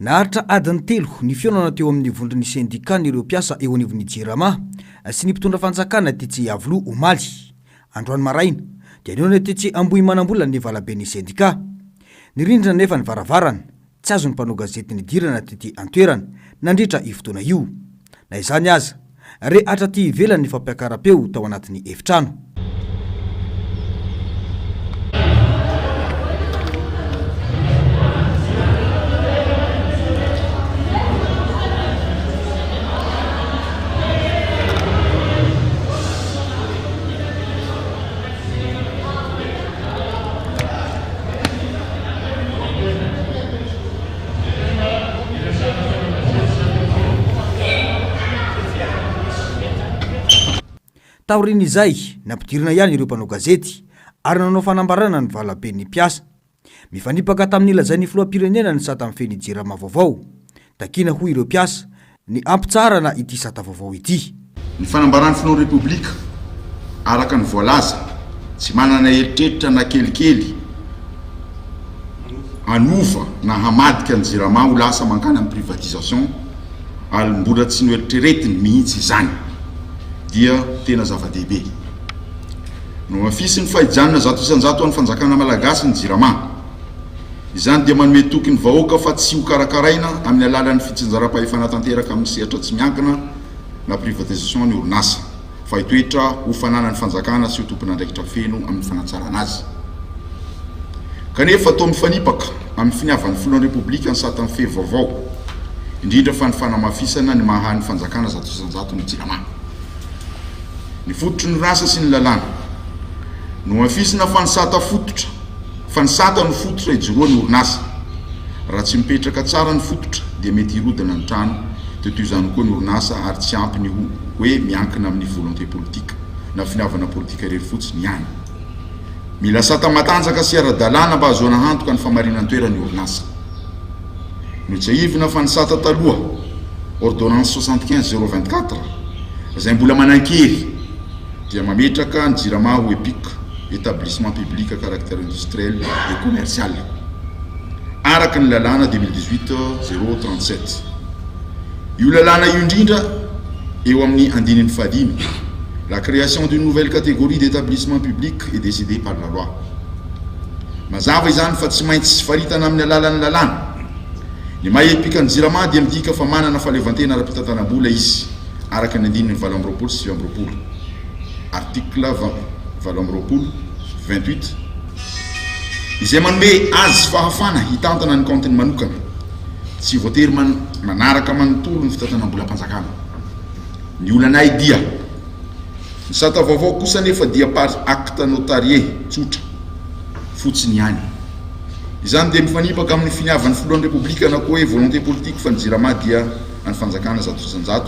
Naharitra adiny telo ny fihaonana teo amin'ny vondron'ny sendikan'ireo mpiasa eo anivon'ny Jirama sy ny mpitondra fanjakana tetsy Iavoloha omaly. Androany maraina dia nihaona tetsy Ambohimanambola ny valaben'ny sendika. Nirindrina anefa ny varavarana, tsy azon'ny mpanao gazety nidirana tety an-toerana nandritra io fotoana io. Na izany aza, re hatraty ivelany ny fampiakaram-peo tao anatin'ny efitrano. Taorian'izay, nampidirina ihany ireo mpanao gazety ary nanao fanambarana ny valaben'ny mpiasa. Mifanipaka tamin'ny lazain'ny filoham-pirenena ny sata mifehy ny Jirama vaovao. Takiana hoy ireo mpiasa ny hampitsaharana ity sata vaovao ity. Ny fanambaran'ny filohan'ny Repoblika, araka ny voalaza, tsy manana eritreritra na kelikely hanova na hamadika ny Jirama ho lasa mankany amin'ny privatisation ary mbola tsy noeritreretiny mihitsy izany, dia tena zava-dehibe. Nohamafisiny fa hijanona 100% an'ny fanjakana malagasy ny Jirama. Izany dia manome toky ny vahoaka fa tsy hokarakaraina amin'ny alalan'ny fitsinjaram-pahefana tanteraka amin'ny sehatra tsy miankina na privatisation ny orinasa, fa hitoetra ho fananan'ny fanjakana sy ho tompon'andraikitra feno amin'ny fanatsarana azy. Kanefa toa mifanipaka amin'ny finiavan'ny filohan'ny Repoblika ny sata mifehy vaovao, indrindra fa ny fanamafisana ny maha an'ny fanjakana 100% ny Jirama. Ny fototry ny orinasa sy ny lalàna. Nohamafisina fa ny sata fototra fa ny sata no fototra ijoroan'ny orinasa. Raha tsy mipetraka tsara ny fototra dia mety hirodana ny trano, dia toy izany koa ny orinasa ary tsy ampy ny hoe miankina amin'ny volonté politique na finiavana politika irery fotsiny ihany. Mila sata matanjaka sy ara-dalàna mba hahazoana antoka ny famarinan-toeran'ny orinasa. Notsiahivina fa ny sata taloha, ordonnance 75 024, izay mbola manan-kery, dia mametraka ny Jirama ho EPIC, Établissement Public à Caractère Industriel et Commercial, araka ny lalàna 2018 037. Io lalàna io indrindra eo amin'ny andininy fahadimy, La création d'une nouvelle catégorie d'établissement public est décidée par la loi. Mazava izany fa tsy maintsy faritana amin'ny alalan'ny lalàna. Ny maha EPIC ny Jirama dia midika fa manana fahaleovantena ara-pitantanam-bola izy, araka ny andininy 28 sy 29, article 28, 28, izay manome azy fahafana hitantana ny kaontiny manokana, tsy voatery manaraka manontolo ny fitantanam-bolam-panjakana. Ny olanay dia. Ny sata vaovao kosa anefa dia par acte notarié tsotra fotsiny ihany. Izany dia mifanipaka amin'ny finiavan'ny filohan'ny Repoblika na koa hoe volonté politique fa ny Jirama dia an'ny fanjakana 100%,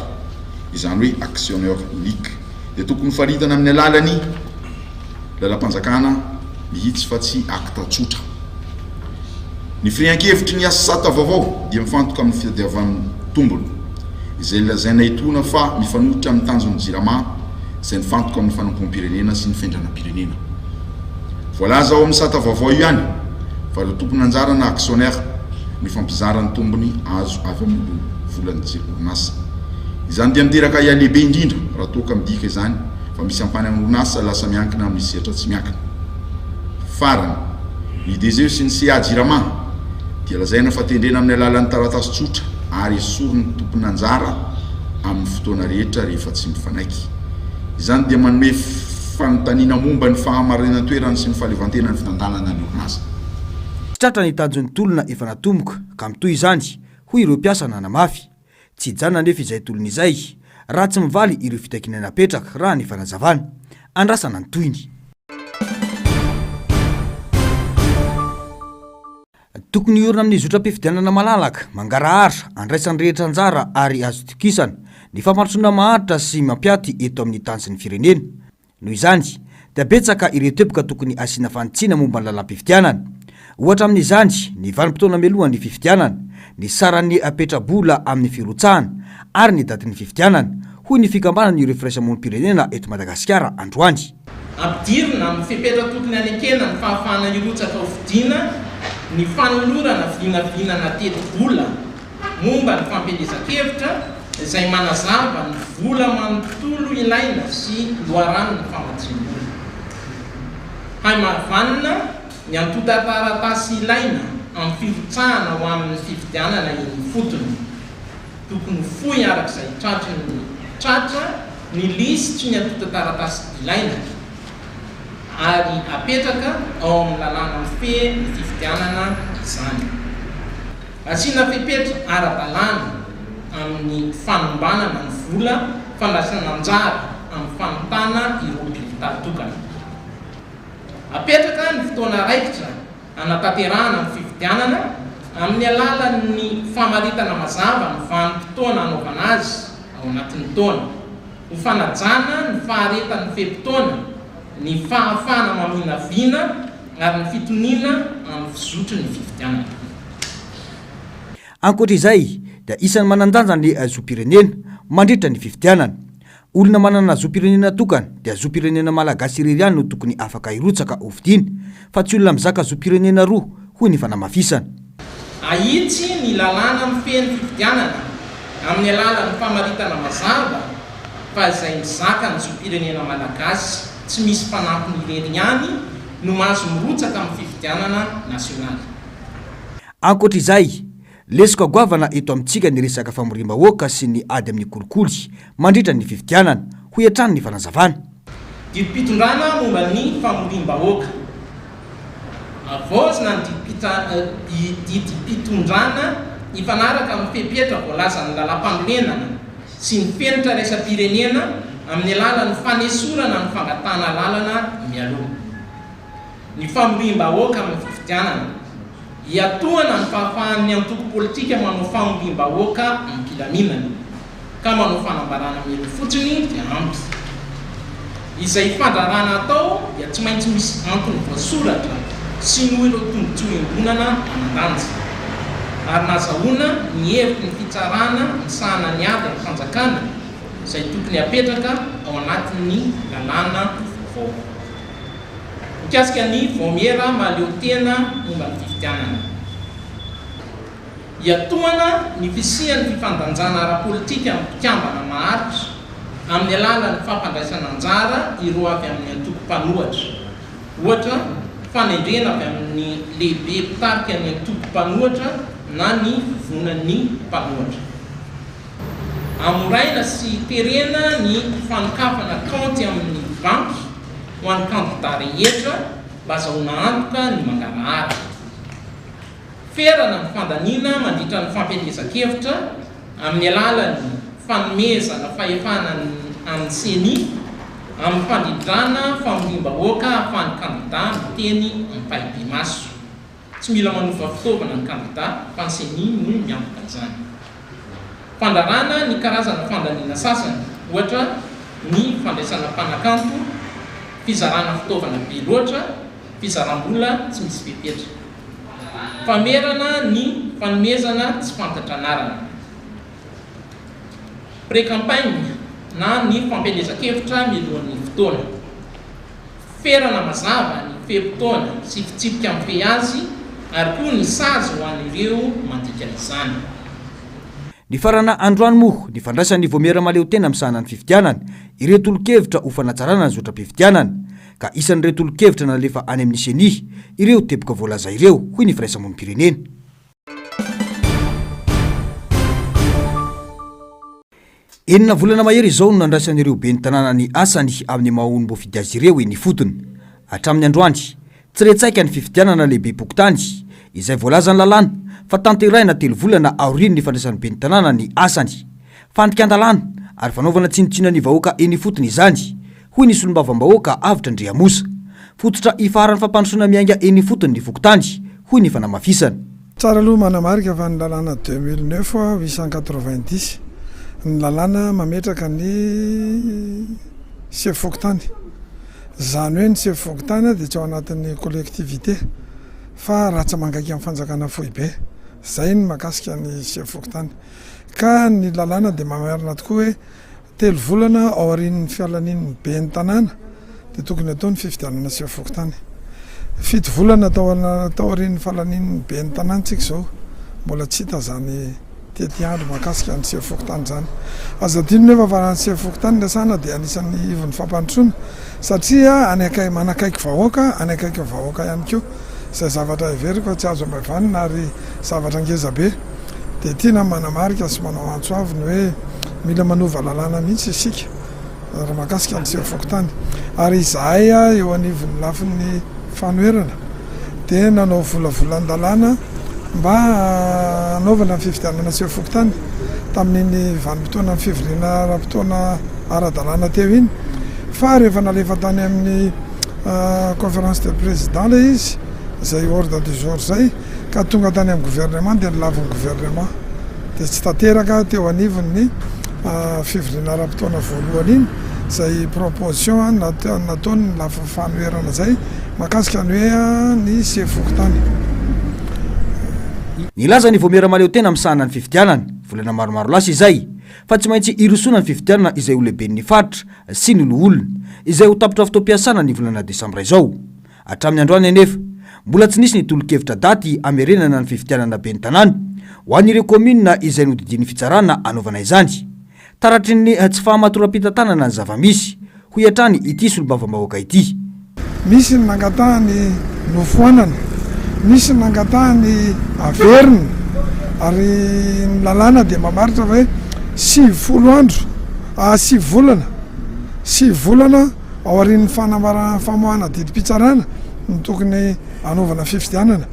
izany hoe actionneur unique dia tokony hofaritana amin'ny alalan'ny lalam-panjakana mihitsy fa tsy acte tsotra. Ny firehan-kevitry ny sata vaovao dia mifantoka amin'ny fitadiavan-tombony, izay lazaina etoana fa mifanohitra amin'ny tanjon'ny Jirama izay mifantoka amin'ny fanompoam-pirenena sy ny fiandrianam-pirenena. Voalaza ao amin'ny sata vaovao io ihany fa ireo tompon'anjara na actionnaires no hifampizara ny tombony azo avy amin'ny volan'ny orinasa. Izany dia miteraka ahiahy lehibe indrindra raha toa ka midika izany fa misy ampahany amin'ny orinasa lasa miankina amin'ny sehatra tsy miankina. Farany, ny DGE sy ny CA Jirama dia lazaina fa tendrena amin'ny alalan'ny taratasy tsotra ary esorin'ny tompon'anjara amin'ny fotoana rehetra rehefa tsy mifanaiky. Izany dia manome fanontaniana momba ny fahamarinan-toerany sy ny fahaleovantenan'ny fitantanana ny orinasa. Tsy tratra ny tanjon'ny tolona efa natomboka ka mitohy izany, hoy ireo mpiasa nanamafy. Tsy hijanona anefa izay tolona izay raha tsy mivaly ireo fitakiana napetraka, raha ny fanazavana. Andrasana ny tohiny. Tokony hiorina amin'ny zotram-pifidianana malalaka, mangarahara, andraisan'ny rehetra anjara ary azo itokisana ny fampandrosoana maharitra sy mampiaty eto amin'ny tany sy ny firenena. Noho izany, dia betsaka ireo teboka tokony hasiana fanitsiana momba ny lalàm-pifidianana. Ohatra amin'izany, ny vanim-potoana mialohan'ny fifidianana, ny saran'ny petra-bola amin'ny firotsahana ary ny datin'ny fifidianana, hoy ny fikambanan'ireo firaisamonim-pirenena eto Madagasikara androany. Ampidirina amin'ny fepetra tokony hanekena ny fahafahana hirotsaka ho fidiana ny fanolorana vinavinana tetibola. momba ny fampielezan-kevitra izay manazava ny vola manontolo ilaina sy loharanon'ny famatsiam-bola. Hay mahavanona ny antontan-taratasy ilaina amin'ny firotsahana ho amin'ny fifidianana eny ifotony. Tokony ho fohy araka izay tratry ny tratra ny lisitry ny antontan-taratasy ilaina ary apetraka ao amin'ny lalàna mifehy ny fifidianana izany. Asiana fepetra ara-dalàna amin'ny fanombanana ny vola fandraisana anjara amin'ny fanontana ireo bilità tokana. Apetraka ny fotoana raikitra hanatanterahana ny fifidianana amin'ny alalan'ny famaritana mazava ny vanim-potoana hanaovana azy ao anatin'ny taona, ho fanajana ny faharetan'ny fe-potoana, ny fahafahana maminavina ary ny fitoniana amin'ny fizotry ny fifidianana. Ankoatra izay dia isan'ny manan-danja ny zom-pirenena mandritra ny fifidianana. Olona manana zom-pirenena tokana dia zom-pirenena malagasy irery ihany no tokony afaka hirotsaka hofidiana fa tsy olona mizaka zom-pirenena roa, hoy ny fanamafisana. Ahitsy ny lalàna mifehy ny fifidianana amin'ny alalan'ny famaritana mazava fa izay mizaka ny zom-pirenena malagasy tsy misy fanampiny irery ihany no mahazo mirotsaka amin'ny fifidianana nasionaly. Ankoatra izay, lesoka goavana eto amintsika ny resaka famoriam-bahoaka sy ny ady amin'ny kolikoly mandritra ny fifidianana, hoy hatrany ny fanazavana. Didim-pitondrana momba ny famoriam-bahoaka. Havaozina ny didim-pitondrana hifanaraka amin'ny fepetra voalazan'ny lalàmpanorenana sy ny fenitra iraisam-pirenena amin'ny alalan'ny fanesorana ny fangatahana alalana mialoha. Ny famoriam-bahoaka amin'ny fifidianana. Iatohana ny fahafahan'ny antoko politika manao famoriam-bahoaka am-pilaminana, ka manao fanambarana mialoha fotsiny dia ampy. Izay fandrarana atao dia tsy maintsy misy antony voasoratra sy noho ireo tombontsoa iombonana manan-danja, ary nazahoana ny hevitry ny fitsarana misahana ny ady amin'ny fanjakana izay tokony hapetraka ao anatin'ny lalàna vaovao. Mikasika ny Vaomiera mahaleotena momba ny fifidianana. Iatohana ny fisian'ny fifandanjana ara-politika amin'ny mpikambana maharitra amin'ny alalan'ny fampandraisana anjara ireo avy amin'ny antoko mpanohatra. Ohatra, fanendrena avy amin'ny lehibe mpitarika ny antoko mpanohatra na ny vovonan'ny mpanohatra. Hamoraina sy terena ny fanokafana kaonty amin'ny banky ho an'ny kandidà rehetra mba azahoana antoka ny mangarahara. Ferana ny fandaniana mandritra ny fampielezan-kevitra amin'ny alalan'ny fanomezana fahefana an'ny Ceni amin'ny fandrindrana famoriam-bahoaka ahafahan'ny kandidà miteny ampahibemaso. Tsy mila manofa fitaovana ny kandida fa ny Ceni no miantoka izany. Fandrarana ny karazana fandaniana sasany, ohatra, ny fandraisana mpanakanto, fizarana fitaovana be loatra, fizaram-bola tsy misy fepetra. Famerana ny fanomezana tsy fantatra anarana. Pré-campagne na ny fampielezan-kevitra mialohan'ny fotoana. Ferana mazava ny fe-potoana sy fitsipika mifehy azy ary koa ny sazy ho an'ireo mandika izany. Nifarana androany moa ny fandraisan'ny Vaomiera Mahaleotena misahana ny fifidianana ireo tolo-kevitra ho fanatsarana ny zotram-pifidianana, ka isan'ireo tolo-kevitra nalefa any amin'ny Ceni ireo teboka voalaza ireo, hoy ny firaisamonim-pirenena. Enina volana mahery izao no nandraisan'ireo ben'ny tanàna ny asany amin'ny maha olom-boafidy azy ireo eny ifotony. Hatramin'ny androany, tsy re tsaika ny fifidianana lehibem-pokontany, izay voalazan'ny lalàna fa tanterahina telo volana aorian'ny fandraisan'ny ben'ny tanàna ny asany. Fandikan-dalàna ary fanaovana tsinontsinona ny vahoaka eny ifotony izany, hoy ny solombavambahoaka Avotra Andriamosa. Fototra ifaharan'ny fampandrosoana miainga eny ifotony ny fokontany, hoy ny fanamafisana. Tsara aloha manamarika fa ny lalàna 2009 890 ny lalàna mametraka ny sefo fokontany. Izany hoe ny sefo fokontany dia tsy ao anatin'ny collectivité fa ratsa-mangaika amin'ny fanjakana foibe. Izay ny mahakasika ny sefo fokontany. Ka ny lalàna dia mamarina tokoa hoe Telo volana aorian'ny fialanian'ny ben'ny tanàna dia tokony atao ny fifidianana sefo fokontany. Fito volana taorian'ny fahalanian'ny ben'ny tanàna tsika izao, mbola tsy hita izany. tetiandro mahakasika ny sefo fokontany izany. Aza adino nefa fa raha ny sefo fokontany no resahana dia anisan'ny ivon'ny fampandrosoana satria any akai manakaiky vahoaka, any akaikin'ny vahoaka ihany koa. Izay zavatra heveriko fa tsy azo amaivanina ary zavatra ngeza be. Dia tiana ny manamarika sy manao antso avo ny hoe mila manova lalàna mihitsy isika raha mahakasika ny sefo fokontany. Ary izahay eo anivon'ny lafiny fanoherana dia nanao volavolan-dalàna mba hanaovana ny fifidianana sefo fokontany tamin'iny vanim-potoanan'ny fivoriana ara-potoana ara-dalàna teo iny fa rehefa nalefa tany amin'ny conférence des présidents ilay izy izay ordre du jour izay ka tonga tany amin'ny gouvernement dia nolavin'ny gouvernement dia tsy tanteraka teo anivon'ny fivoriana ara-potoana voalohany iny izay proposition nataon'ny lafiny fanoherana izay mahakasika ny hoe ny sefo fokontany. Nilaza ny Vaomiera Mahaleotena misahana ny fifidianana, volana maromaro lasa izay, fa tsy maintsy hirosoana ny fifidianana izay ho lehiben'ny faritra sy ny loholona, izay ho tapitra fotoam-piasana ny volana desambra izao. Hatramin'ny androany anefa, mbola tsy nisy ny tolo-kevitra daty hamerenana ny fifidianana ben'ny tanàna ho an'ireo kaominina izay nodidian'ny fitsarana hanaovana izany. Taratry ny tsy fahamatoram-pitantanana ny zava-misy, hoy hatrany ity solombavambahoaka ity. Misy ny nangatahany nofoanana, misy ny nangatahany averina ary ny lalàna dia mamaritra fa hoe 90 andro, sivy volana, sivy volana aorian'ny fanambarana famoahana didim-pitsarana no tokony hanaovana fifidianana.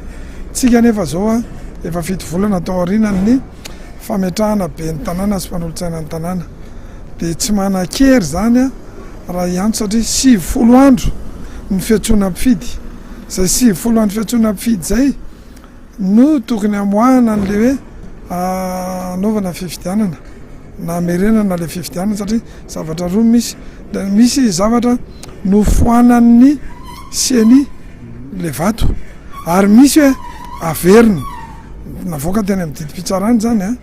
Tsika anefa izao efa fito volana tao aorianan'ny fametrahana ben'ny tanàna sy mpanolotsaina ny tanàna dia tsy manan-kery izany raha hiantso satria 90 andro ny fiantsoana mpifidy. Izay 90 andro fiantsoana mpifidy izay no tokony hamoahana an'ilay hoe hanaovana fifidianana na hamerenana ilay fifidianana satria zavatra roa misy, misy zavatra nofoanan'ny ceni ilay vato ary misy hoe averina navoaka teny amin'ny didim-pitsarana izany an,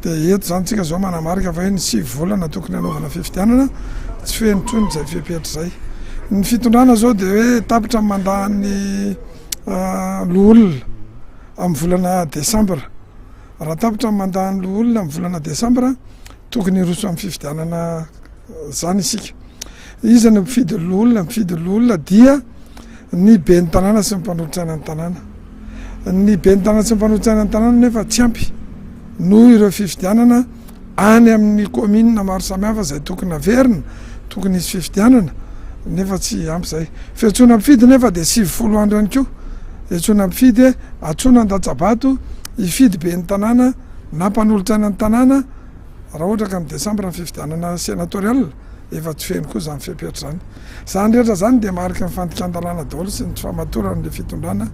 dia eto izany tsika izao manamarika fa hoe ny sivy volana tokony hanaovana fifidianana tsy feno intsony izay fepetra izay. Ny fitondrana izao dia hoe tapitra ny mandat-n'ny loholona amin'ny volana desambra. Raha tapitra ny mandat-n'ny loholona amin'ny volana desambra, tokony hiroso amin'ny fifidianana izany isika. Iza no mpifidy loholona? Mpifidy loholona dia ny ben'ny tanàna sy ny mpanolotsaina ny tanàna. Ny ben'ny tanàna sy ny mpanolotsaina ny tanàna nefa tsy ampy noho ireo fifidianana any amin'ny kaominina maro samihafa izay tokony haverina, tokony hisy fifidianana nefa tsy ampy izay. Fiantsoana mpifidy nefa dia 90 andro ihany koa. Iantsoana mpifidy hoe antsoina ny rantsabato hifidy ben'ny tanàna na mpanolotsaina ny tanàna raha ohatra ka amin'ny desambra ny fifidianana senatorial, efa tsy feno koa izany fepetra izany. Izany rehetra izany dia mariky ny fandikan-dalàna daholo sy ny tsy fahamatoran'ilay fitondrana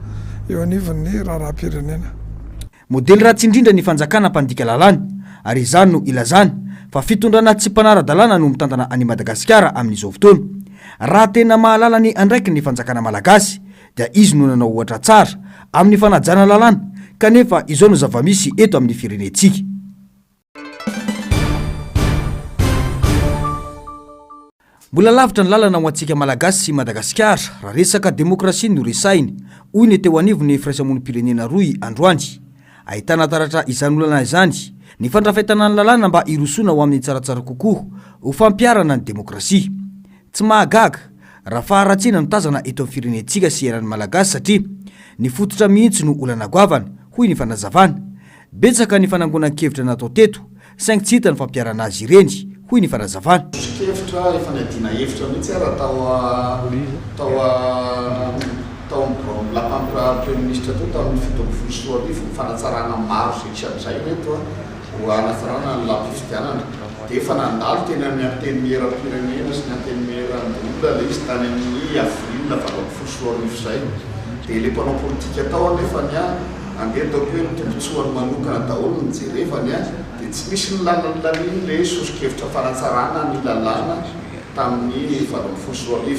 eo anivon'ny raharaham-pirenena. Modely ratsy indrindra ny fanjakana mpandika lalàna, ary izany no ilazana fa fitondrana tsy mpanara-dalàna no mitantana an'i Madagasikara amin'izao fotoana. Raha tena mahalala ny andraikiny ny fanjakana malagasy dia izy no nanao ohatra tsara amin'ny fanajana lalàna kanefa izao no zava-misy eto amin'ny firenentsika. Mbola lavitra ny lalana ho antsika Malagasy sy Madagasikara raha resaka demokrasia no resahina, hoy ny teo anivon'ny firaisamonim-pirenena rohy androany. Ahitana taratra izany olana izany ny fandrafetana ny lalàna mba hirosoana ho amin'ny tsaratsara kokoa ho fampiharana ny demokrasia. Tsy mahagaga raha faharatsiana no tazana eto amin'ny firenentsika sy eran'ny Malagasy satria ny fototra mihitsy no olana goavana, hoy ny fanazavana. Betsaka ny fanangonan-kevitra natao teto, saingy tsy hita ny fampiharana azy ireny, hoy ny fanazavana. Soso-kevitra efa niadiana hevitra mihitsy ara tao tao tao amin'ny biraon'ny lapan'ny praiminisitra teo tamin'ny 2017 ny fanatsarana maro izay isan'izay ireto ho hanatsarana ny lalam-pifidianana. Dia efa nandalo teny amin'ny antenimieram-pirenena sy ny antenimieran-doholona ilay izy tany amin'ny avril 2018 izay. Dia ilay mpanao politika tao anefa ny Andeha ataoko hoe ny tombotsoany manokana daholo no jerevany a, dia tsy misy ny lalany le sosokevitra fanatsarana ny lalàna tamin'ny 2018.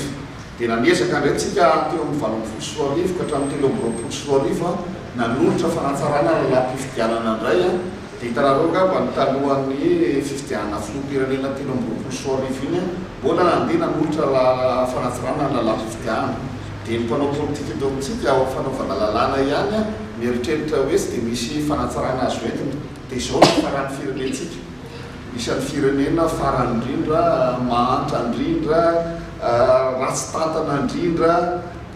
Dia nanezaka indray tsika teo amin'ny 2018 ka hatramin'ny 2023 a, nanolotra fanatsarana lalàm-pifidianana indray a, dia hitanareo angamba ny talohan'ny fifidianana filoham-pirenena 2023 iny a, mbola nandeha nanolotra fanatsarana ny lalàm-pifidianana. Dia ny mpanao politika eto amintsika ao amin'ny fanaovana lalàna ihany. mieritreritra hoe tsy dia misy fanatsarana azo entina. Dia izao no fiafaran'ny firenentsika. Isan'ny firenena farany indrindra, mahantra indrindra, ratsy tantana indrindra,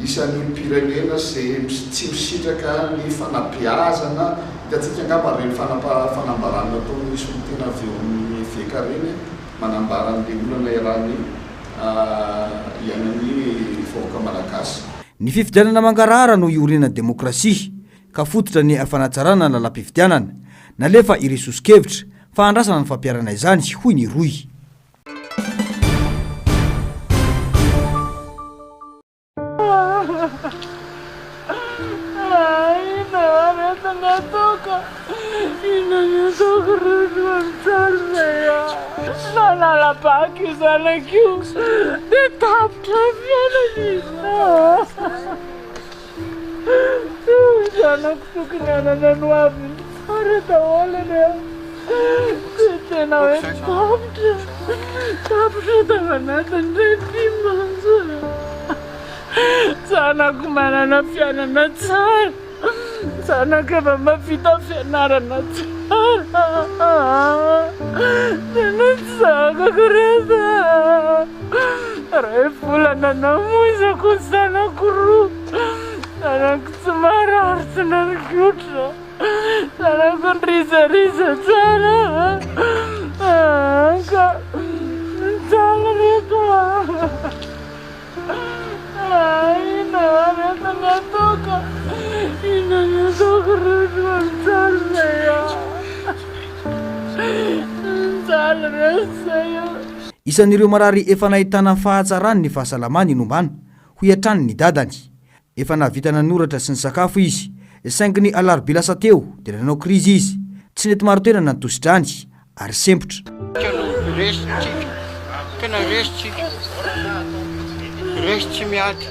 isan'ny olom-pirenena izay tsy misitraka ny fanabeazana. Hitantsika angamba ireny fanambarana nataon'ny solontena avy eo amin'ny eveka ireny manambara an'ilay olana iarahan'ny iainan'ny vahoaka malagasy. Ny fifidianana mangarahara no iorenan'ny demokrasia, ka fototra ny fanatsarana ny lalam-pifidianana. Nalefa ireo soso-kevitra, fa andrasana ny fampiharana izany, hoy ny rohy. Zanako tokony hanana ny hoaviny tsara daholo anie. Dia tena hoe tapitra, tapitra tao anatin'ilay pimaso. Zanako manana fiainana tsara, zanako efa mahavita fianarana tsara. Tena tsy zakako reto. Iray volana namoizako ny zanako roa. Zanako tsy marary tsy nangotra. Zanako nirizariza tsara. Ka mijaly reto Inona reto ny ataoko? Inona ny ataoko reto fa mijaly zay aho. Mijaly reto zay aho. Isan'ireo marary efa nahitana fahatsarany ny fahasalamany i Nombana, hoy hatrany ny dadany. Efa nahavita nanoratra sy nisakafo izy, saingy ny alarobia lasa teo dia nanao krizy izy, tsy nety marin-toerana ny tosi-drany ary sempotra. Tena resy tsika, tena resy tsika, resy tsy miady.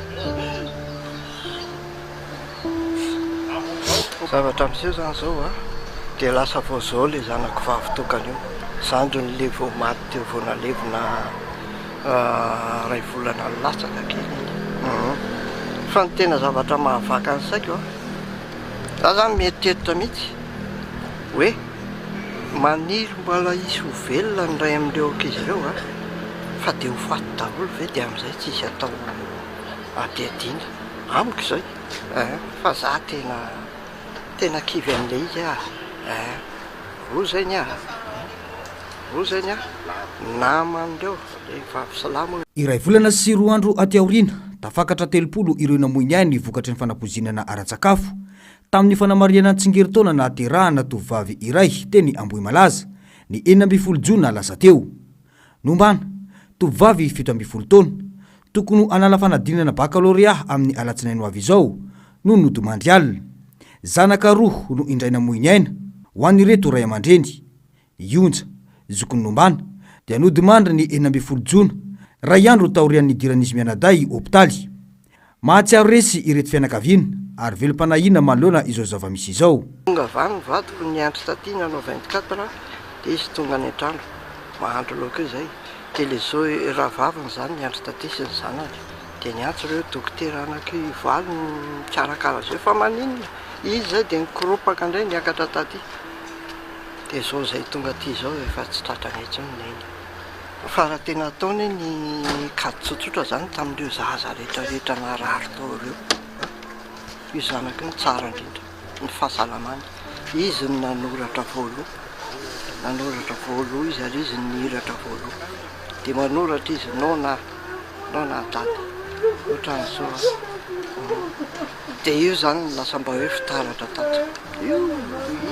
Zavatra miseho zany zao a, dia lasa vao zao le zanako vavy tokana io, zandriny le vao maty teo vao nalevina iray volana latsaka kely iny. Fa ny tena zavatra mahavaka ny saiko a, za zany mieritreritra mihitsy hoe maniry mbola hisy ho velona ny iray amin'ireo ankizy ireo a, fa dia ho faty daholo ve dia amin'izay tsisy atao hadihadiana. Amiko izay eh, fa za tena tena kivy amin'ilay izy ah eh, roa izay ny ahy roa izay ny ahy, naman'ireo vehivavy silamo. Iray volana sy roa andro aty aoriana, tafakatra 30 ireo namoy ny ainy vokatry ny fanapoizinana ara-tsakafo, tamin'ny fanamarihana ny tsingerin-taona nahaterahana tovovavy iray teny Ambohimalaza, ny 16 jona lasa teo. Nombana, tovovavy 17 taona, tokony ho hanala fanadinana bakalorea amin'ny alatsinainy ho avy izao, no nodimandry alina. Zanaka roa no indray namoy ny aina, ho an'ireto ray aman-dreny. I Onja, zokin'i Nombana, dia nodimandry ny 16 jona, iray andro taorian'ny nidiran'izy mianadahy hopitaly. Mahatsiaro resy ireto fianakaviana ary velom-panahiana manoloana izao zava-misy izao. Tonga avy any ny vadiko niandry taty nanao 24 heures dia izy tonga any an-trano mahandro laoka eo izay dia le zo rahavaviny izany niandry taty sy ny zanany dia niantso ireo dokotera anaky valo nikarakara azy eo fa maninona izy izay dia nikoropaka indray niakatra taty dia izao izay tonga aty izao efa tsy tratrany intsony neny. Fa raha tena ataony ny kajy tsotsotra zany tamin'ireo zaza rehetra rehetra narary tao ireo an, io zanako io no tsara indrindra ny fahasalamany, izy no nanoratra voaloha, nanoratra voaloha izy ary izy no nihiratra voaloha, dia manoratra izy noana noana dada ohatran'izao an, dia io zany no lasa mba hoe fitaratra tato, io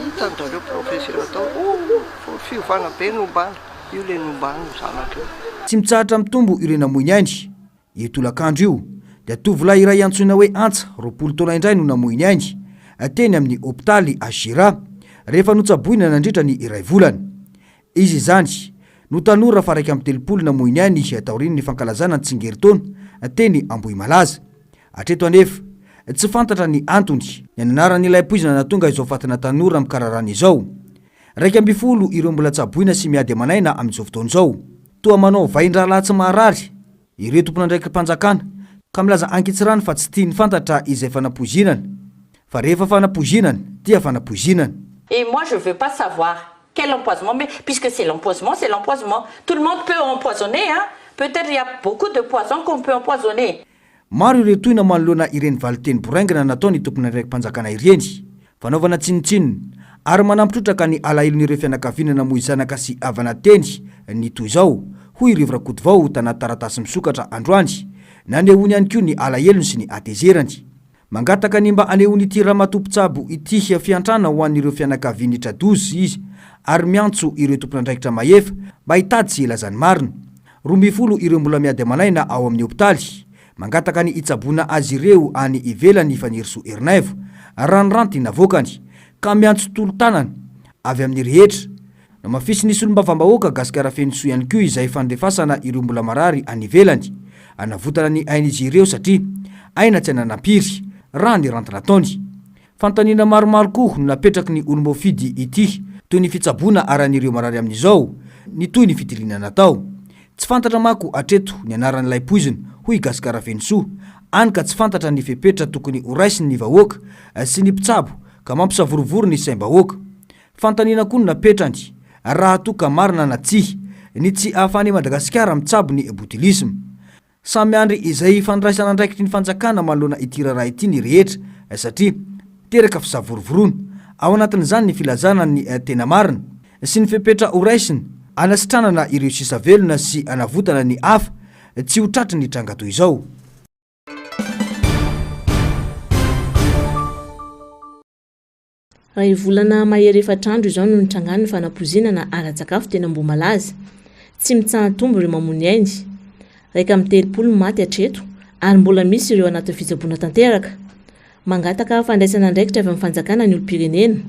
hitan-dRareo professeur tao, oh fiovana be no ombana. Io le nombany io zanaka io. Tsy mitsahatra mitombo ireo namoy ny ainy. Io tolakandro io, dia tovolahy iray antsoina hoe Antsa, 20 taona indray no namoy ny ainy, teny amin'ny hopitaly HJRA, rehefa notsaboina nandritra ny iray volana. Izy izany, no tanora faha 31 namoy ny ainy taorian'ny fankalazana ny tsingerin-taona teny Ambohimalaza. Hatreto anefa, tsy fantatra ny antony, ny anaran'ilay poizina nahatonga izao fatina tanora mikararana izao. 11 ireo mbola tsaboina sy miady aman'aina amin'izao fotoana izao. Toa manao vain-drahalahy tsy maharary ireo tompon'andraikim-panjakana ka milaza ankitsirano fa tsy tiany fantatra izay fanapoizinana. Fa rehefa fanapoizinana dia fanapoizinana. Et moi je veux pas savoir quel empoisement mais puisque c'est l'empoisement c'est l'empoisement tout le monde peut empoisonner hein peut-être il y a beaucoup de poisons qu'on peut empoisonner. Maro ireo tohina manoloana ireny valinteny boraingina nataon'ny tompon'andraiki-panjakana ireny. Fanaovana tsinontsinona ary manampy trotraka ny alahelon'ireo fianakaviana namoy zanaka sy havana teny ny toy izao, hoy i Rivo Rakotovao tanaty taratasy misokatra androany. Nanehoany ihany koa ny alahelony sy ny hatezerany. Mangataka ny mba hanehoan'ity ramatoa mpitsabo ity fiantrana ho an'ireo fianakavian'ny tra-doza izy ary miantso ireo tompon'andraikitra mahefa mba hitady sy hilaza ny marina. 12 ireo mbola miady aman'aina ao amin'ny hopitaly. Mangataka ny hitsaboana azy ireo any ivelany i Fanirisoa Ernaivo, raha ny ranty navoakany, ka miantso tolo-tanana avy amin'ny rehetra. Namafisin'ny solombavambahoaka Gasikara Fenosoa ihany koa izay fandefasana ireo mbola marary any ivelany, hanavotana ny ain'izy ireo satria aina tsy ananam-piry, raha ny ranty nataony. Fanontaniana maromaro koa no napetraky ny olom-boafidy ity, toy ny fitsaboana aran'ireo marary amin'izao, ny toy ny fitiliana natao. Tsy fantatra manko hatreto ny anaran'ilay poizina, hoy i Gasikara Fenosoa, any ka tsy fantatra ny fepetra tokony horaisin'ny vahoaka sy ny mpitsabo ka mampisavorovoro ny saim-bahoaka. Fanontaniana koa no napetrany, raha toa ka marina na tsia, ny tsy ahafahan'i Madagasikara mitsabo ny botulisme. Samy miandry izay fandraisana andraikitry ny fanjakana manoloana ity raharaha ity ny rehetra satria teraka fisavorovoroana. Ao anatin'izany ny filazana ny tena marina sy ny fepetra horaisina hanasitranana ireo sisa velona sy hanavotana ny hafa tsy ho tratry ny tranga toy izao. Iray volana mahery efatr'andro izao no nitrangan'ny fanapoizinana ara-tsakafo teny Ambohimalaza. Tsy mitsaha-tombo ireo mamono ainy. 31 no maty hatreto ary mbola misy ireo anatin'ny fitsaboana tanteraka. Mangataka fandraisana andraikitra avy amin'ny fanjakana ny olom-pirenena.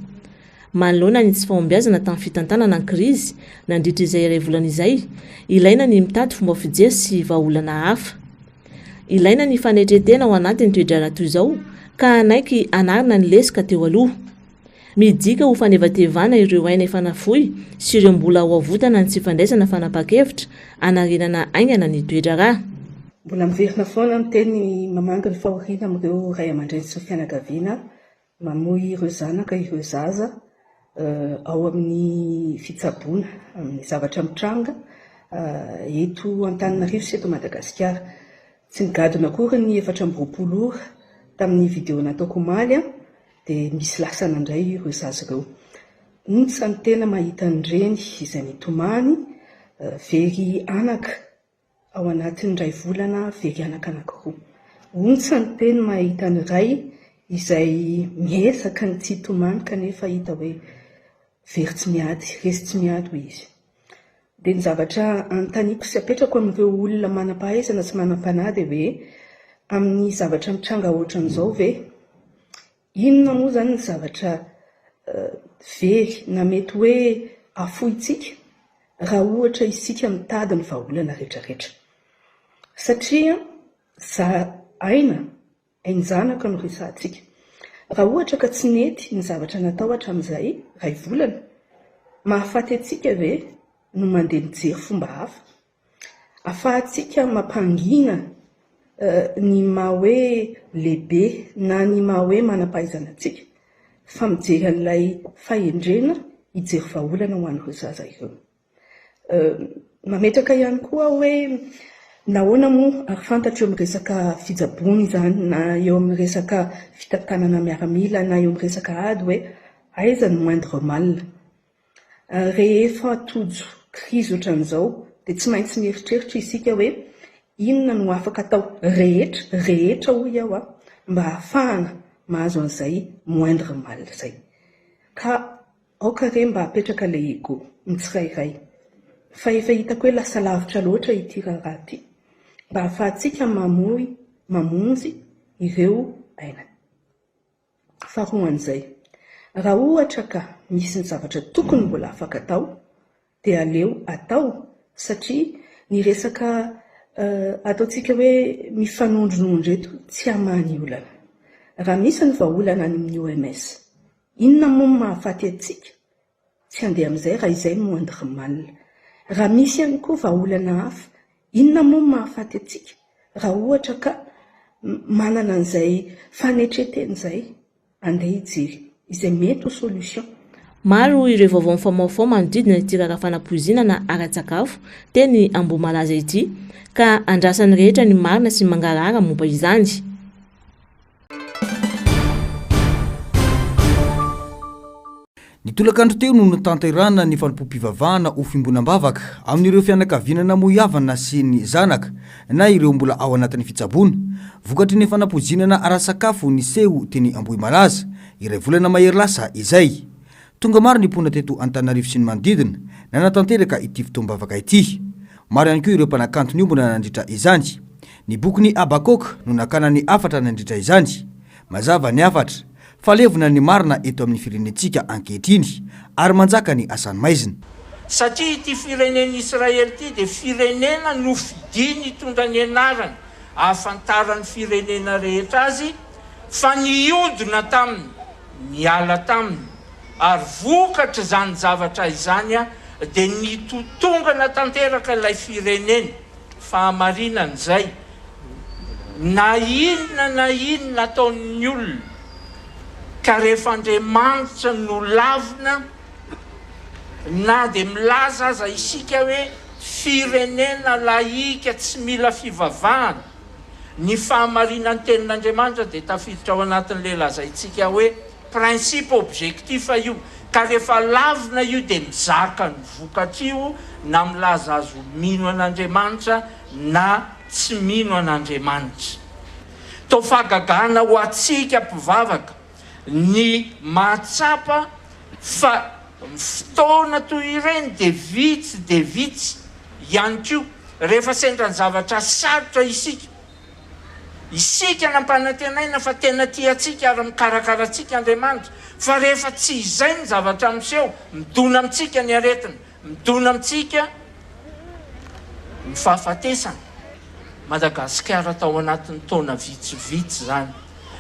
Manoloana ny tsy fahombiazana tamin'ny fitantanana ny krizy nandritra izay iray volana izay, ilaina ny mitady fomba fijery sy vahaolana hafa. Ilaina ny fanetren-tena ao anatin'ny toe-draharaha toy izao ka hanaiky hanarina ny lesoka teo aloha. Midika ho fanevatevana ireo aina efa nafoy sy ireo mbola ho avotana ny tsy fandraisana fanapahan-kevitra hanarenana haingana ny toe-draharaha. Mbola miverina foana ny teny mamangy ny fahoriana amin'ireo ray aman-dreny sy ny fianakaviana Mamoy ireo zanaka ireo zaza ao amin'ny fitsaboana amin'ny zavatra mitranga eto Antananarivo sy eto Madagasikara. Tsy nigadona akory ny 24 ora tamin'ny vidéo nataoko omaly dia misy lasana indray ireo zaza ireo. Ontsa ny tena mahita ny reny izay mitomany, very anaka. Ao anatin'ny iray volana very anaka anankiroa. Ontsa ny teny mahita ny ray izay miezaka ny tsy hitomany kanefa hita hoe very tsy miady, resy tsy miady hoy izy. Dia ny zavatra anontaniako sy apetrako amin'ireo olona manam-pahaizana sy manam-panahy dia hoe amin'ny zavatra mitranga ohatran'izao ve Inona moa izany ny zavatra very na mety hoe afointsika raha ohatra isika mitady ny vahaolana rehetrarehetra? Satria za aina, ain-janaka no resahantsika. Raha ohatra ka tsy nety ny zavatra natao hatramin'izay iray volana, mahafaty antsika ve no mandeha mijery fomba hafa? Afahantsika mampangina ny maha hoe lehibe na ny maha hoe manam-pahaizana antsika fa mijery an'ilay fahendrena hijery vahaolana ho an'ireo zaza ireo. Mametraka ihany koa aho hoe nahoana moa ary fantatro eo amin'ny resaka fitsaboana izany na eo amin'ny resaka fitantanana miaramila na eo amin'ny resaka ady hoe aiza ny moindre mal. Rehefa tojo krizy ohatran'izao dia tsy maintsy mieritreritra isika hoe inona no afaka atao rehetra, rehetra hoy aho an, mba hahafahana mahazo an'izay moindre mal izay. Ka aoka re mba hapetraka ilay ego ny tsirairay fa efa hitako hoe lasa lavitra loatra ity raharaha ity mba hahafahantsika mamoy, mamonjy ireo aina. Faharoan'izay, raha ohatra ka misy ny zavatra tokony mbola afaka atao dia aleo atao satria ny resaka ataontsika hoe mifanondronondro eto tsy hamaha ny olana. Raha misy ny vahaolana any amin'ny OMS, inona moa no mahafaty antsika tsy handeha amin'izay raha izay no moindre mal? Raha misy ihany koa vahaolana hafa, inona moa no mahafaty antsika raha ohatra ka manana an'izay fanetren-tena izay? Andeha hijery izay mety ho solution. Maro ireo vaovao mifamahofaho manodidina ity raharaha fanapoizinana ara-tsakafo teny Ambohimalaza ity ka andrasan'ny rehetra ny marina sy ny mangarahara momba izany. Ny tolakandro teo no notanterahina ny fanompoam-pivavahana ho fiombonam-bavaka amin'ireo fianakaviana namoy havana sy ny zanaka na ireo mbola ao anatin'ny fitsaboana, vokatry ny fanapoizinana ara-sakafo niseho teny Ambohimalaza, iray volana mahery lasa izay. Tonga maro ny mponina teto Antananarivo sy ny manodidina nanatanteraka ity fotoam-bavaka ity. Maro ihany koa ireo mpanakanto niombona nandritra izany. Ny bokin'i Habakoka no nakana ny hafatra nandritra izany. Mazava ny hafatra. Fa levona ny marina eto amin'ny firenentsika ankehitriny, ary manjaka ny asan'ny maizina. Satria ity firenen'i Israely ity dia firenena nofidiny hitondra ny anarany ahafantaran'ny firenena rehetra azy, fa niodina taminy, niala taminy, ary vokatr'izany zavatra izany dia nitotongana tanteraka ilay firenena. Fahamarinana izay. Na inona na inona ataon'ny olona, ka rehefa Andriamanitra no lavina, na dia milaza aza isika hoe firenena lahika tsy mila fivavahana, ny fahamarinan'ny tenin'Andriamanitra dia tafiditra ao anatin'ilay lazaintsika hoe principe objectif io, ka rehefa lavina io dia mizaka ny vokatr'io na milaza azy ho mino an'Andriamanitra na tsy mino an'Andriamanitra. Toa fahagagana ho antsika mpivavaka ny mahatsapa fa ny fotoana toy ireny dia vitsy dia vitsy ihany koa rehefa sendra ny zavatra sarotra isika. Isika nampanantenaina fa tena tia antsika ary mikarakara antsika Andriamanitra, fa rehefa tsy izay ny zavatra miseho, midona amintsika ny aretina, Midona amintsika ny fahafatesana. Madagasikara tao anatin'ny taona vitsivitsy izany,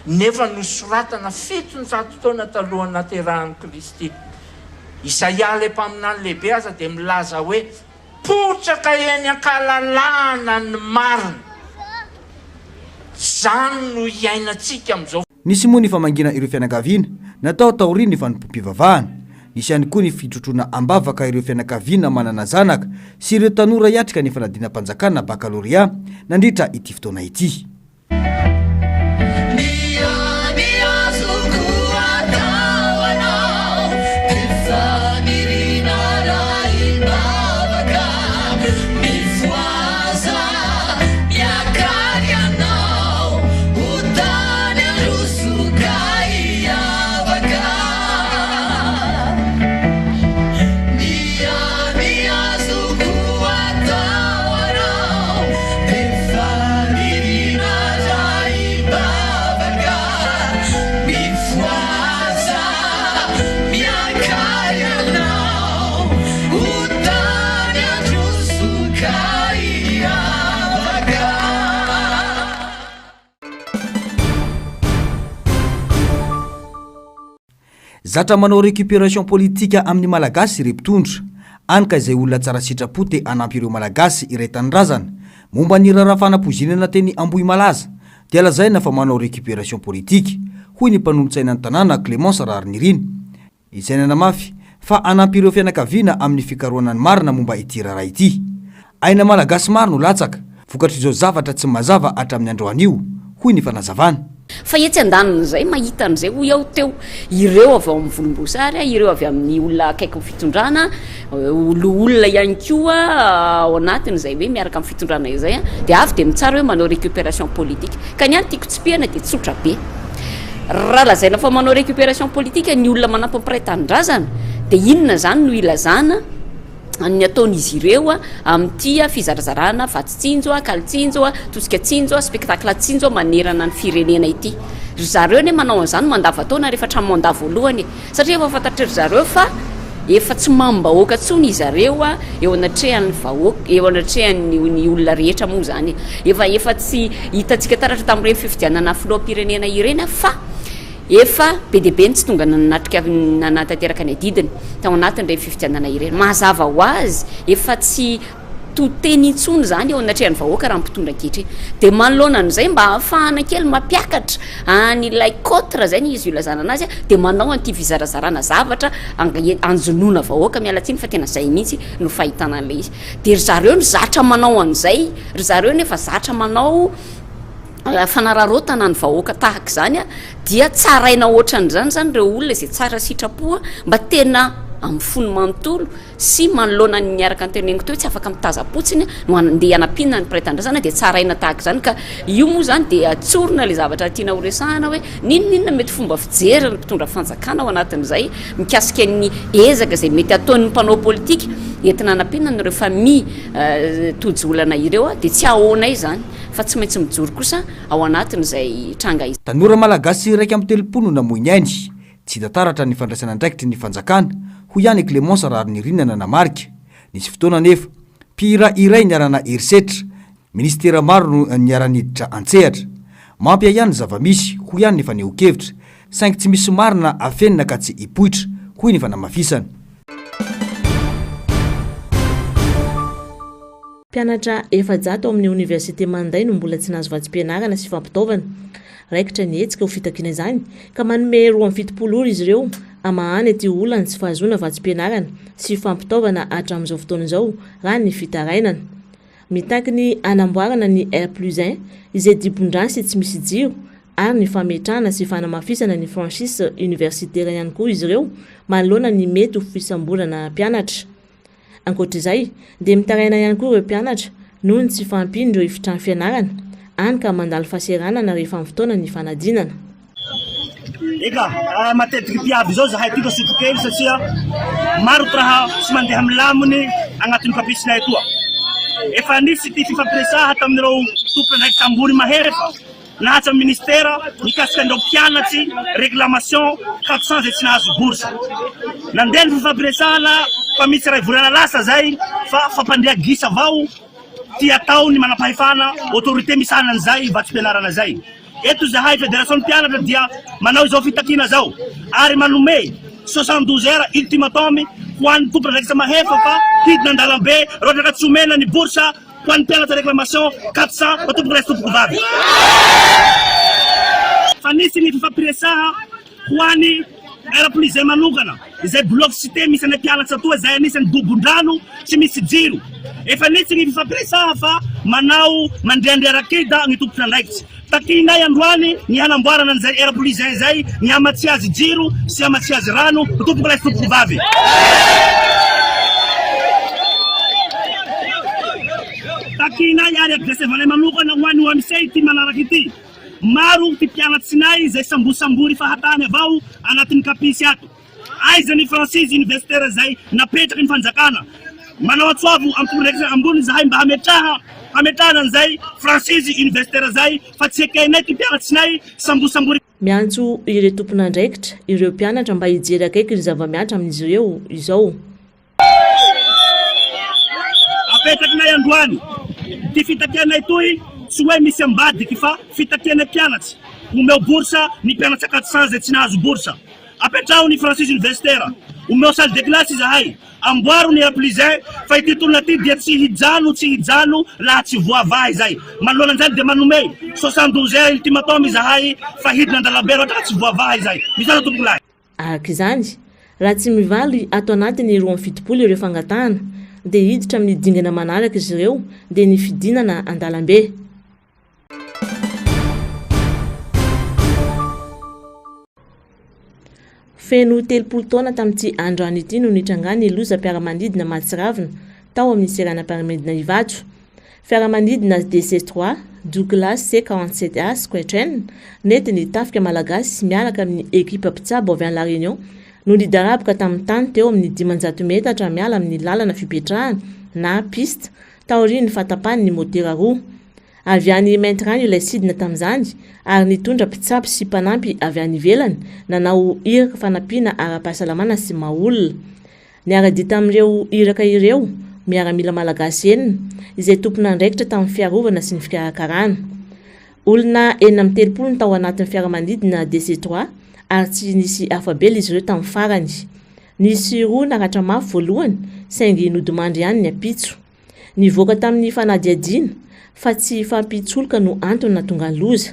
nefa nosoratana 700 taona talohan'ny nahaterahan'i Kristy. Isaia ilay mpaminany lehibe aza dia milaza hoe, Potraka eny an-kalalahana ny marina. Izany no iainantsika amin'izao. Nisy moa ny famangiana ireo fianakaviana natao taorian'ny fanompoam-pivavahana. Nisy ihany koa ny fitrotroana am-bavaka ireo fianakaviana manana zanaka sy ireo tanora hiatrika ny fanadinam-panjakana bakalorea nandritra ity fotoana ity. Zatra manao récupération politique amin'ny Malagasy ireo mpitondra, any ka izay olona tsara sitrapo te hanampy ireo Malagasy iray tanindrazana momba ny raharaha fanapoizinana teny Ambohimalaza dia lazaina fa manao récupération politique, hoy ny mpanolotsainan'ny tanàna Clémence Raharinirina. Izay nanamafy fa hanampy ireo fianakaviana amin'ny fikarohana ny marina momba ity raharaha ity. Aina Malagasy maro no latsaka, vokatr'izao zavatra tsy mazava hatramin'ny androany io, hoy ny fanazavana. Fa etsy andanin'izay, mahita an'izay hoy aho teo, ireo avy ao amin'ny volomboasary, ireo avy amin'ny olona akaiky ny fitondrana, loholona ihany koa ao anatin'izay hoe miaraka amin'ny fitondrana izay, dia avy dia mitsara hoe manao récupération politique. Ka ny ahy ny tiako tsipihana dia tsotra be. Raha lazaina fa manao récupération politique ny olona manampy ny mpiray tanindrazana dia inona izany no ilazana ny ataon'izy ireo amin'ity fizarazarana vatsy tsinjo, kaly tsinjo, tosika tsinjo, spectacle tsinjo manerana ny firenena ity. Ry zareo anie manao an'izany mandavantaona rehefa hatramin'ny mandat voalohany e. Satria efa fantatry ry zareo fa efa tsy mamim-bahoaka intsony izareo eo anatrehan'ny vahoaka, eo anatrehan'ny ny olona rehetra moa izany. Efa efa tsy hitantsika taratra tamin'ireny fifidianana filoham-pirenena ireny fa efa be dia be ny tsy tonga nanatrika nanatanteraka ny adidiny tao anatin'ireny fifidianana ireny. Mazava ho azy efa tsy. to teny intsony izany eo anatrehan'ny vahoaka raha ny mpitondra ankehitriny. Dia manoloana an'izay mba ahafahana kely mampiakatra an'ilay cote raha izay ny izy ilazana anazy dia manao an'ity fizarazarana zavatra anjonoana vahoaka, miala tsiny fa tena izay mihitsy no fahitana an'ilay izy. Dia ry zareo no zatra manao an'izay, ry zareo nefa zatra manao fanararaotana ny vahoaka tahaka izany dia tsaraina ohatran'izany izany ireo olona izay tsara sitrapo mba tena amin'ny fony manontolo sy manoloana ny araka ny teneniko teo tsy afaka mitazam-potsiny no andeha hanampiana ny mpiray tanindrazana dia tsaraina tahaka izany ka io moa izany dia tsorina ilay zavatra tiana horesahana hoe n'inon'inona mety fomba fijery ny mpitondra fanjakana ao anatin'izay mikasika ny ezaka izay mety ataon'ny mpanao politika entina hanampiana an'ireo famille tojo olana ireo dia tsy ahoanay izany fa tsy maintsy mijoro kosa ao anatin'izay tranga izay. Tanora malagasy 31 no namoy ny ainy. Tsy hita taratra ny fandraisana andraikitry ny fanjakana, hoy ihany i Clémence Raharinirina nanamarika. Nisy fotoana anefa, mpihira iray niarana herisetra, minisitera maro no niara-niditra an-tsehatra. Mampiahiahy ny zava-misy, hoy ihany ny fanehoan-kevitra, saingy tsy misy marina afenina ka tsy hipoitra, hoy ny fanamafisana. Mpianatra 400 ao amin'ny oniversite Manday no mbola tsy nahazo vatsim-pianarana sy fampitaovana. Raikitra ny hetsika ho fitakiana izany ka manome 72 ora izy ireo hamahana ity olan'ny tsy fahazoana vatsim-pianarana sy fampitaovana hatramin'izao fotoana izao raha ny fitarainana. Mitaky ny hanamboarana ny R plus un izay dibon-drano sy tsy misy jiro ary ny fametrahana sy fanamafisana ny franchise universitaire ihany koa izy ireo manoloana ny mety ho fisamborana mpianatra. Ankoatra izay, dia mitaraina ihany koa ireo mpianatra noho ny tsy fahampian'ireo efitrano fianarana, hany ka mandalo fahasahiranana rehefa amin'ny fotoanan'ny fanadinana. Eka, matetiky mpiavy izao zahay aty ka sotrokely satria maro ty raha tsy mandeha milaminy agnatin'ny campus-nay atoa. Efa nisy ty fifampiresaha tamin'ireo tompon'andraikitra ambony mahefa. Nahatsa ny ministera mikasika an'ireo mpianatsy réclamation 400 izay tsy nahazo bourse. Nandeha ny fifampiresahana fa misy iray volana lasa zay fa fampandria gisa avao ty atao ny manampahefana autorité misahana an'izay vatsim-pianarana zay. Eto izahay fédération ny mpianatra dia manao izao fitakiana zao ary manome 72 heures ultimatum ho an'ny tompon'andraikitra mahefa fa hidina an-dalambe raha ohatra ka tsy omena ny bourse Ho an'ny mpianatra réclamation 400 fa tompoko lahy sy tompoko vavy. Fa nisy ny fifampiresaha ho an'ny R plus un manokana izay bloc cité misy anay mpianatra toa izay anisan'ny dobon-drano tsy misy jiro. Efa nisy ny fifampiresaha fa manao mandriandria rakida ny tompon'andraikitra. Takianay androany ny hanamboarana an'izay R plus un izay, ny hamatsy azy jiro sy hamatsy azy rano, tompoko lahy sy tompoko vavy. Takianay ary adressevanay manokana ho an'ny OMC ity manaraka ity. Maro ty mpianatsinay izay sambosambory fahatany avao anatin'ny kapisy ato. Aiza ny franchise universitaire izay napetraky ny fanjakana? Manao antso avo amin'ny tompon'andraikitra ambony izahay mba hametraha hametrahana an'izay franchise universitaire izay fa tsy ekenay ty mpianatsinay sambosambory. Miantso ireo tompon'andraikitra, ireo mpianatra mba hijery akaiky ny zava-mihatra amin'izy ireo izao. Apetrakinay androany ity fitakianay toy tsy hoe misy ambadiky fa fitakianay mpianatry, omeo bourse ny mpianatry Ankatso izay tsy nahazo bourse. Apetraho ny franchise universitaire, omeo salle de classe izahay, amboaro ny R plus un fa ity tolona ity dia tsy hijano tsy hijano laha tsy voavaha izay. Manoloana an'izany dia manome 72 heures ultimatum izahay fa hidina an-dalambe raha ohatra ka tsy voavaha izay. Misaotra tompokolahy. Araka izany, raha tsy mivaly ato anatin'ny 72 ireo fangatahana dia hiditra amin'ny dingana manaraka izy ireo dia ny fidinana an-dalambe. Feno 30 taona tamin'ity androany ity no nitrangan'ny lozam-piaramanidina mahatsiravina tao amin'ny seranam-piaramanidina Ivato. Fiaramanidina DC-3 Douglas C-47A Skytrain nentin'ny tafika malagasy miaraka amin'ny ekipa mpitsabo avy any La Réunion no nidaraboka tamin'ny tany teo amin'ny 500 metatra miala amin'ny lalana fipetrahana na piste taorian'ny fahatapahan'ny motera roa. Avy any Maintirano ilay sidina tamin'izany ary nitondra mpitsabo sy mpanampy avy any ivelany nanao iraka fanampiana ara-pahasalamana sy maha-olona. Niara-dia tamin'ireo iraka ireo miaramila malagasy enina izay tompon'andraikitra tamin'ny fiarovana sy ny fikarakarana. Olona 36 no tao anatin'ny fiaramanidina DC trois ary tsy nisy afa-bela izy ireo tamin'ny farany. Nisy roa naratra mafy voalohany saingy nodimandry ihany ny ampitso. Nivoaka tamin'ny fanadihadiana fa tsy fahampian-tsoloka no antony nahatonga ny loza.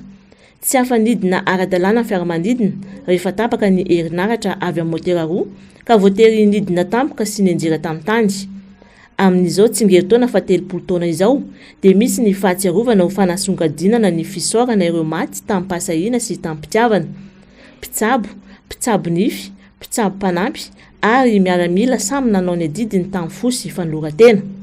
Tsy afa-nidina ara-dalàna ny fiaramanidina rehefa tapaka ny herinaratra avy amin'ny motera roa ka voatery nidina tampoka sy nianjera tamin'ny tany. Amin'izao tsingerin-taona fahatelopolo taona izao dia misy ny fahatsiarovana ho fanasongadinana ny fisaorana ireo maty tamim-pahasahiana sy tamim-pitiavana. Mpitsabo, mpitsabo nify, mpitsabo mpanampy ary miaramila samy nanao ny adidiny tamin'ny fo sy fanoloran-tena.